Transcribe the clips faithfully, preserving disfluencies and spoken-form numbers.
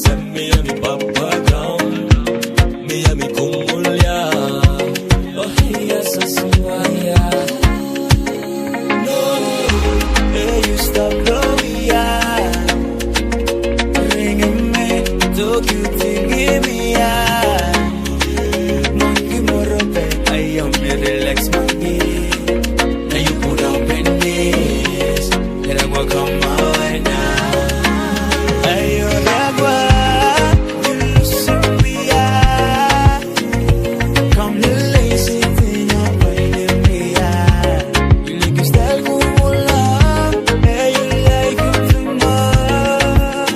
Sem mi a mi papa graun, mi a mi kumulia. Oh, hiya sasumaya. No, hey, you stop love ya. Ringing me, took you tingin me ya. Monkey morope, I am me relax monkey. Now you put down pennies, and I will come my way now. Ayo, agua, you lose me, yeah. Come the lazy thing, I'm waiting me, yeah. You look style cool, love. Hey, you like you too much.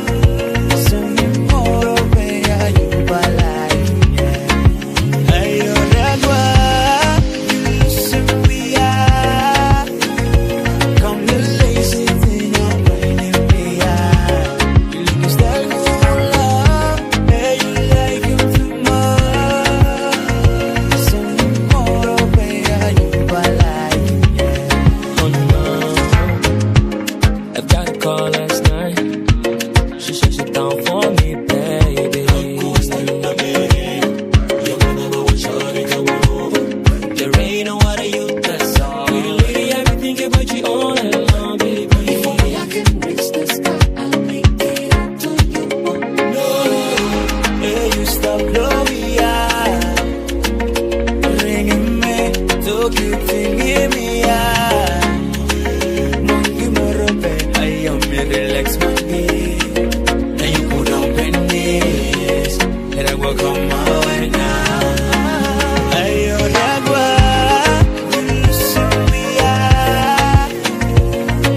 Some more over, yeah, you balai, yeah. Hey, you that one, you lose me, yeah. Come the lazy thing, I'm waiting me, yeah. You look style cool, love. Hey, you like you too much. Some more over, yeah, you balai, yeah. Oh, no. I got a call last night. She said she down for me, baby. There ain't no other you that's all. Pretty lady, I be thinking about you all night long, baby. If only I can reach the sky, I'll make it up to you. No, hey, you stop love me, yeah. Ringing me, took you tingin me, yeah. Monkey morope, I am me relax monkey. Now you put down pennies, and I will come my way now. Ayo, agua, you lose me, yeah.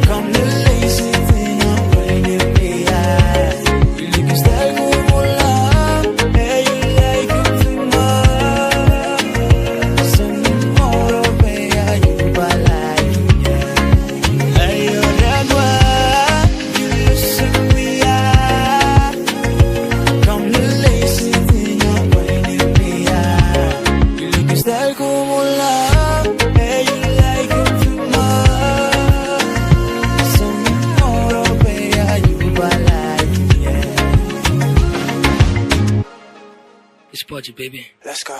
Come the lazy thing, I'm waiting me, yeah. You look style cool, love. Hey, you like you too much. Some more over, yeah, you balai, yeah. Hey, you that one, you lose me, yeah. Come the lazy thing, I'm waiting me, yeah. You look style cool, love. Hey, you like you too much. Some more over, yeah, you balai, yeah. It's Pudgy, baby. Let's go.